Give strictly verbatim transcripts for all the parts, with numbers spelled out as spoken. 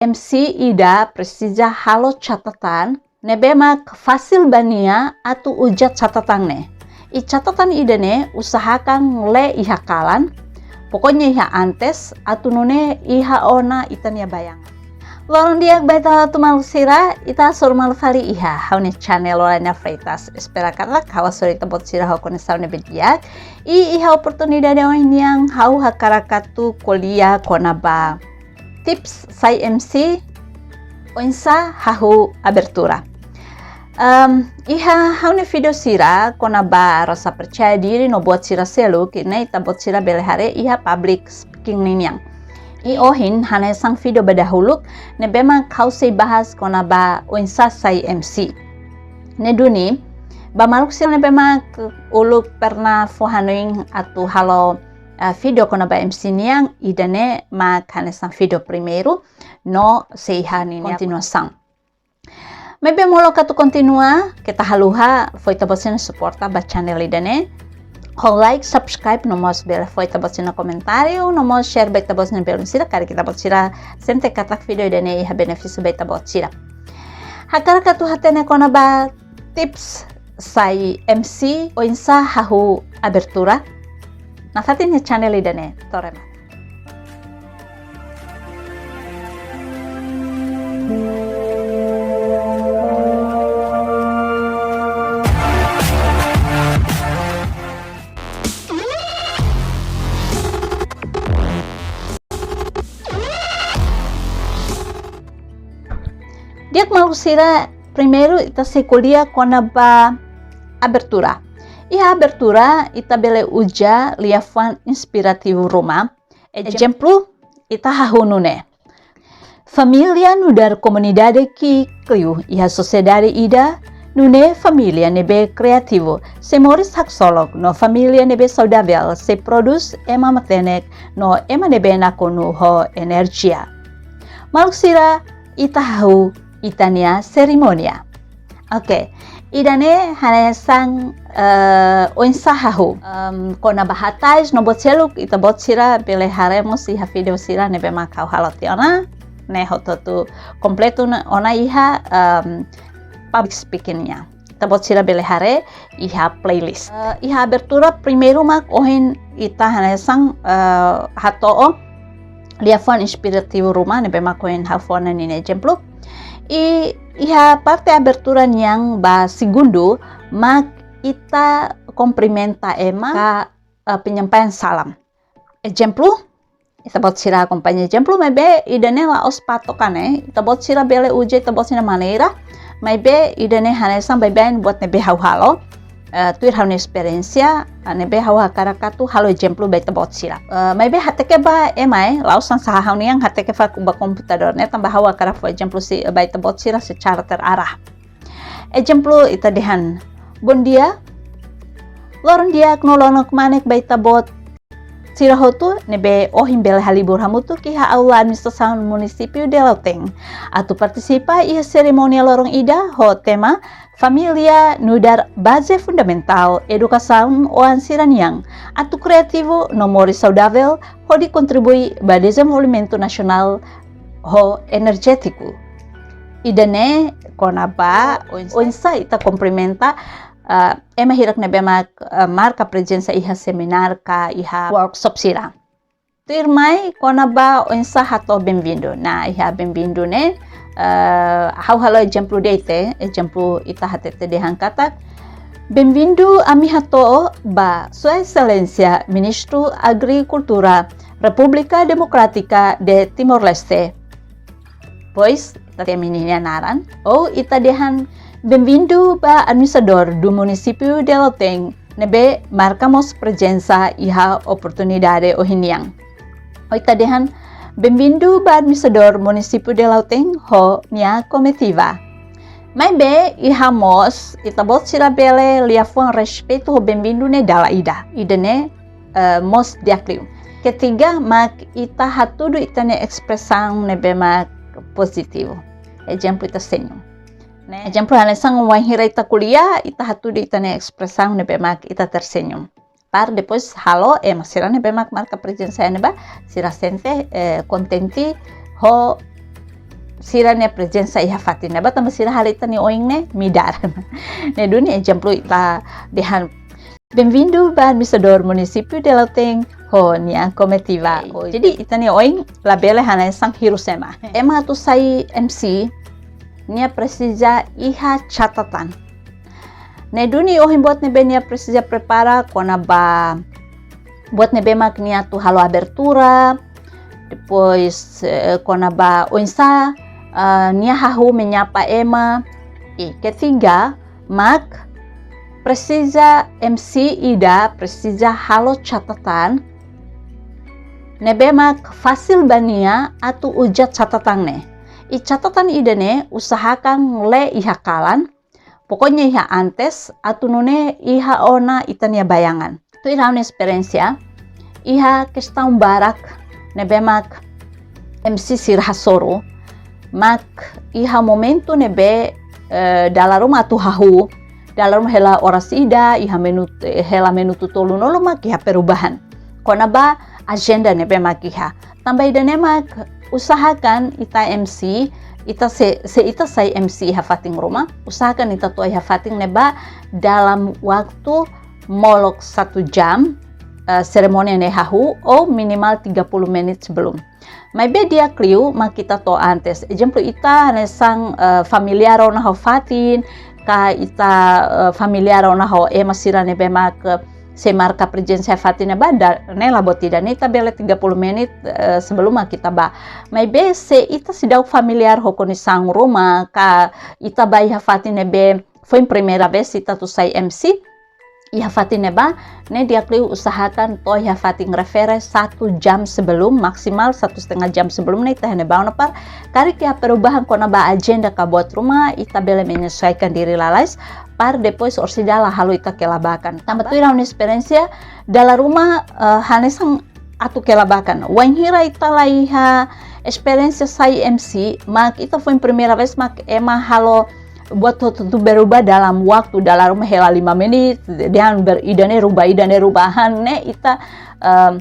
M C ida presiza halo catatan ne'ebé mak fasil ba nia atu uza catatan ne'e. I catatan ida-ne'e usahakan lee iha kalan, pokoknya iha antes, atu nune'e iha ona ita-nia bayangan. Loron di'ak ba ita hotu maluk sira, ita hasoru malu fali iha ha'u-nia channel Lorena Freitas. Espera katak ha'u hasoru ita-boot sira ho konesaun ne'ebé di'ak. I iha oportunidade ohin nian ha'u hakarak atu ko'alia kona-ba tips sai M C oinsá hahú abertura. Em, iha ha'u-nia vídeo sira kona-ba rasa percaya diri no buat sira seluk ne'e ita-boot sira bele haree iha public speaking ninian. I ohin hanesan vídeo ba dahuluk ne'ebé mak ha'u sei bahas kona-ba oinsá sai M C. Ne'e duni, ba maluk sira ne'ebé mak uluk pernah fó hanoin atu halo, eh, vídeo kona-ba M C nian, ida-ne'e mak hanesan vídeo primeiru, no sei iha ninia kontinuasaun. Maibé molok atu kontinua, keta haluha fó ita-boot sira-nia suporta ba channel ida-ne'e ho like, subscribe, no mós bele fó ita-boot sira-nia komentáriu, no mós share ba ita-boot sira-nia belun sira, karik ita-boot sira sente katak vídeo ida-ne'e iha benefísiu ba ita-boot sira. Hakarak atu hatene kona-ba tips sai M C oinsá hahú abertura? Nafatin iha channel ida-ne'e, to'o remata. Di'ak maluk sira, primeiru ita sei ko'alia kona-ba abertura. Iha abertura ita bele uza liafuan inspirativu ruma. Ezemplu, ita hahú nune'e: família nu'udar komunidade ki'ik liu iha sosiedade ida, nune'e família ne'ebé kriativu sei moris haksolok, no família ne'ebé saudavel sei prodús ema matenek no ema ne'ebé nakonu ho enerjia. Maluk sira, ita hahú ita-nia serimónia. Oke, ida-ne'e hanesan, eh, oinsá hahú. Em, kona-ba hatais no buat seluk, ita-boot sira bele haree mós iha vídeo sira ne'ebé mak ha'u halo tiha ona, ne'e hotu-hotu kompletu ona, ona iha, em, public speaking nian. Ita-boot sira bele haree iha playlist. Eh, iha abertura primeiru mak ohin ita hanesan, eh, hato'o liafuan inspirativu ruma ne'ebé mak ohin ha'u fó ona ninia ezemplu. I iha parte abertura nian ba segundu mak ita kumprimenta ema ka, eh, penyampaian salam. Ezemplu, ita-boot sira akompaña ezemplu, maibé ida-ne'e la'ós patokan, eh. Ita-boot sira bele uza ita-boot sira-nia maneira, maibé ida-ne'e hanesan baibain buat ne'ebé ha'u halo, eh, tuir ha'u-nia esperiénsia, eh, ne'ebé ha'u hakarak atu halo ezemplu ba ita-boot sira. Eh, maibé hateke ba ema, eh, la'ós hanesan ha'u-nian hateke fali ba komputadór ne'e, tanba ha'u hakarak fó ezemplu sei ba ita-boot sira secara terarah. Ezemplu, ita dehan: Bondia, loron di'ak no loron kmanek ba ita-boot sira hotu ne'ebé ohin bele halibur hamutuk iha aula administrasaun munisípiu de Lautein atu partisipa iha serimónia loron ida ho tema Família nu'udar baze fundamentál edukasaun oan sira-nian atu kriativu no moris saudavel hodi kontribui ba dezenvolvimentu nasionál ho enerjétiku. Ida-ne'e kona-ba oinsá ita kumprimenta, ah, ema hirak ne'ebé mak, ah, marka prezensa iha seminár ka iha workshop sira. Tuirmai kona-ba oinsá hato'o benvindu. Nah, iha benvindu ne'e, eh, ha'u halo ezemplu de'it, ezemplu ita hatete dehan katak: Benvindu ami hato'o ba Sua Exelénsia Ministru Agrikultura Repúblika Demokrátika de Timor-Leste. Depois, ita temi ninia naran. Ou ita dehan: Benvindu ba Administradór do Munisípiu de Lautein, ne'ebé marka mós prezensa iha oportunidade ohin nian. Ou ita dehan: Benvindu ba Administradór Munisípiu de Lautein ho nia komitiva. Maibé iha mós, ita-boot sira bele liafuan respeitu ho benvindu ne'e dala ida. Ida-ne'e, eh, mós di'ak liu. Ketiga, mak ita hatudu ita-nia espresaun ne'ebé mak pozitivu. Ezemplu, ita senyum. Ne'e, ezemplu, hanesan wainhira ita ko'alia, ita hatudu ita-nia espresaun ne'ebé mak ita tersenyum. Para depois halo ema sira ne'ebé mak marka prezensa iha ne'ebá, sira sente, eh, kontente ho sira-nia prezensa iha fatin ne'ebá tanba sira halo ita-nia oin ne'e midar. Ne'e duni ezemplu ita dehan. Bem-vindo ba Administradór Munisípiu de Lautein ho nia komitiva. Jadi ita-nia oin labele hanesan hirus ema. Ema atu sai M C nia presiza iha catatan. Ne'e duni ohin buat ne'ebé nia presiza prepara kona-ba buat ne'ebé mak nia atu halo abertura, depois, eh, kona-ba oinsá, eh, nia hahú menyapa ema. I ketiga, mak presiza M C ida presiza halo catatan ne'ebé mak fasil ba nia atu uza catatan ne'e. I catatan ida-ne'e usahakan lee iha kalan, pokoknya iha antes, atu nune'e iha ona ita-nia bayangan. Tuir ha'u-nia esperiénsia, iha kestaun barak ne'ebé mak M C sira hasoru, mak iha momentu ne'ebé, eh, dala ruma atu hahú, dala ruma hela oras ida, iha minutu, eh, hela minutu tolu-nulu mak iha perubahan kona-ba ajenda ne'ebé mak iha. Tanba ida-ne'e mak usahakan ita M C, ita se, se ita sai M C iha fatin ruma, usahakan ita to'o iha fatin ne'ebá dalam waktu molok satu jam, eh, serimónia ne'e hahú, ou minimal tiga puluh menit sebelum. Maibé di'ak liu mak ita to'o antes. Ezemplu ita hanesan, eh, familiár ona ho fatin, ka ita, eh, familiár ona ho ema sira ne'ebé mak sei marka prezensa iha fatin ne'ebá, da, ne'e la buat ida, ne'e ita bele tiga puluh menit, eh, sebelum mak ita bá. Maibé se ita seidauk familiár ho kondisaun ruma, ka ita bá iha fatin ne'ebé foin primeira vez ita atu sai M C iha fatin ne'ebá, ne'e di'ak liu usahakan to'o iha fatin refere satu jam sebelum, maksimal satu setengah jam sebelum ne'e ita iha ne'ebá ona para karik iha perubahan kona-ba ajenda ka buat ruma, ita bele menyesuaikan diri lalais, para depois orsida la halo ita kelabakan. Tanba tuir ha'u-nia esperiénsia, dala ruma, eh, hanesan atu kelabakan. Wainhira ita la iha esperiénsia sai M C, mak ita foin primeira vez mak ema halo buat hotu-hotu berubah dalam waktu, dala ruma hela lima menit, dehan ber ida-ne'e rubah, ida-ne'e rubah, han ne'e ita, em,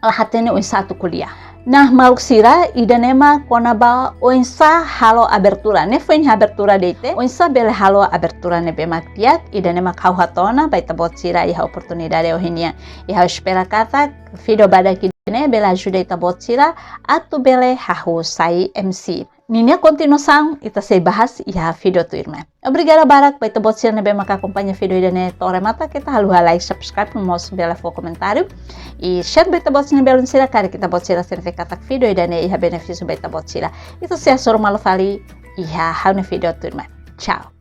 la hatene oinsá atu ko'alia. Nah, maluk sira, ida-ne'e mak kona-ba oinsá halo abertura. Ne'e foin abertura de'it. Oinsá bele halo abertura ne'ebé mak di'ak, ida-ne'e mak ha'u hato'o ona ba ita-boot sira iha oportunidade ohin nian. I ha'u espera katak vídeo badak ida-ne'e bele ajuda ita-boot sira atu bele hahú sai M C. Ninia kontinuasaun ita sei bahas iha vídeo tuirmai. Obrigada barak ba ita-boot sira ne'ebé mak akompaña vídeo ida-ne'e to'o remata, keta haluha like, subscribe, no mós bele fó komentáriu. I share ba ita-boot sira ne'ebé belun sira, karik ita-boot sira sente katak vídeo ida-ne'e iha benefísiu ba ita-boot sira. Ita sei hasoru malu fali iha ha'u-nia vídeo tuirmai. Tchau.